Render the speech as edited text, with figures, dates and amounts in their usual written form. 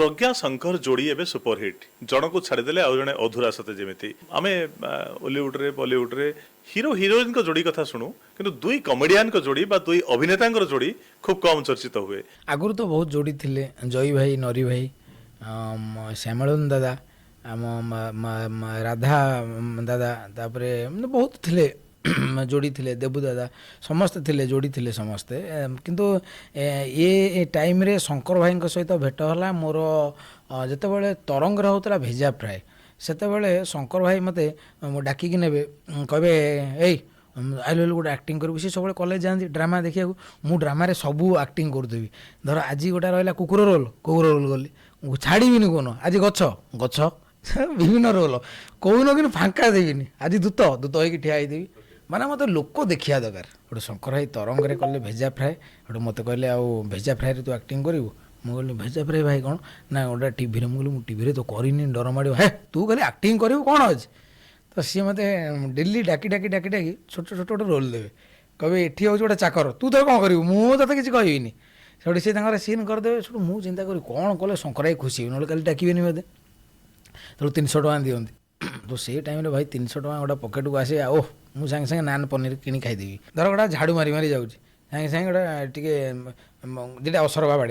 ପ୍ରଜ୍ଞା ଶଙ୍କର ଯୋଡ଼ି ଏବେ ସୁପରହିଟ୍। ଜଣକୁ ଛାଡ଼ିଦେଲେ ଆଉ ଜଣେ ଅଧୁରା ସତେ ଯେମିତି। ଆମେ ଓଲିଉଡ଼ରେ, ବଲିଉଡ଼ରେ ହିରୋ ହିରୋଇନଙ୍କ ଯୋଡ଼ି କଥା ଶୁଣୁ, କିନ୍ତୁ ଦୁଇ କମେଡ଼ିଆନଙ୍କ ଯୋଡ଼ି ବା ଦୁଇ ଅଭିନେତାଙ୍କର ଯୋଡ଼ି ଖୁବ୍ କମ୍ ଚର୍ଚ୍ଚିତ ହୁଏ। ଆଗରୁ ତ ବହୁତ ଯୋଡ଼ି ଥିଲେ, ଜୟୀ ଭାଇ, ନରୀ ଭାଇ, ଶ୍ୟାମଳନ ଦାଦା, ଆମ ରାଧା ଦାଦା, ତାପରେ ମାନେ ବହୁତ ଥିଲେ, ଯୋଡ଼ି ଥିଲେ, ଦେବୁ ଦାଦା, ସମସ୍ତେ ଥିଲେ, ଯୋଡ଼ି ଥିଲେ ସମସ୍ତେ। କିନ୍ତୁ ଏ ଟାଇମ୍ରେ ଶଙ୍କର ଭାଇଙ୍କ ସହିତ ଭେଟ ହେଲା ମୋର ଯେତେବେଳେ ତରଙ୍ଗରେ ହେଉଥିଲା ଭେଜା ଫ୍ରାଏ, ସେତେବେଳେ ଶଙ୍କର ଭାଇ ମୋତେ ଡାକିକି ନେବେ, କହିବେ ଏଇ ଆଇଲୁ ଆଇଲୁ, ଗୋଟେ ଆକ୍ଟିଂ କରିବୁ। ସେ ସବୁବେଳେ କଲେଜ ଯାଆନ୍ତି ଡ୍ରାମା ଦେଖିବାକୁ, ମୁଁ ଡ୍ରାମାରେ ସବୁ ଆକ୍ଟିଂ କରୁଥିବି। ଧର ଆଜି ଗୋଟେ ରହିଲା କୁକୁର ରୋଲ୍, କୁକୁର ରୋଲ୍ ଗଲି, ମୁଁ ଛାଡ଼ିବିନି କୋଉନ, ଆଜି ଗଛ ଗଛ, ବିଭିନ୍ନ ରୋଲ୍ କୋଉନ, କିନ୍ତୁ ଫାଙ୍କା ଦେବିନି। ଆଜି ଦୂତ ଦୂତ ହେଇକି ଠିଆ ହେଇଥିବି, ମାନେ ମୋତେ ଲୋକ ଦେଖିବା ଦରକାର। ଗୋଟେ ଶଙ୍କର ଭାଇ ତରଙ୍ଗରେ କଲେ ଭେଜା ଫ୍ରାଏ, ଗୋଟେ ମୋତେ କହିଲେ ଆଉ ଭେଜା ଫ୍ରାଏରେ ତୁ ଆକ୍ଟିଂ କରିବୁ। ମୁଁ କହିଲି ଭେଜା ଫ୍ରାଏ ଭାଇ କ'ଣ? ନା ଗୋଟେ ଟିଭିରେ। ମୁଁ କହିଲି ମୁଁ ଟିଭିରେ ତ କରିନି, ଡର ମାଡ଼ିବ। ହେ ତୁ ଖାଲି ଆକ୍ଟିଂ କରିବୁ କ'ଣ ଅଛି। ତ ସିଏ ମୋତେ ଡେଲି ଡାକି ଡାକି ଡାକି ଡାକି ଛୋଟ ଛୋଟ ଗୋଟେ ରୋଲ୍ ଦେବେ, କହିବେ ଏଠି ହେଉଛି ଗୋଟେ ଚାକର, ତୁ ତୋର କ'ଣ କରିବୁ, ମୁଁ ତୋତେ କିଛି କହିବିନି। ସେଠୁ ସିଏ ତାଙ୍କର ସିନ୍ କରିଦେବେ। ସେଠୁ ମୁଁ ଚିନ୍ତା କରିବି କ'ଣ କଲେ ଶଙ୍କର ଭାଇ ଖୁସି ହେବେ, ନହେଲେ କାଲି ଡାକିବେନି ମୋତେ। ତେଣୁ 300 ଟଙ୍କା ଦିଅନ୍ତି। ତ ସେଇ ଟାଇମ୍ରେ ଭାଇ 300 ଟଙ୍କା ଗୋଟେ ପକେଟକୁ ଆସେ, ଓହ ମୁଁ ସାଙ୍ଗେ ସାଙ୍ଗେ ନାନ୍ ପନିର କିଣି ଖାଇଦେବି। ଧର ଗୋଟେ ଝାଡ଼ୁ ମାରି ମାରି ଯାଉଛି, ସାଙ୍ଗେ ସାଙ୍ଗେ ଗୋଟେ ଟିକେ ଦୁଇଟା ଅସରପା ବାଡ଼େଇ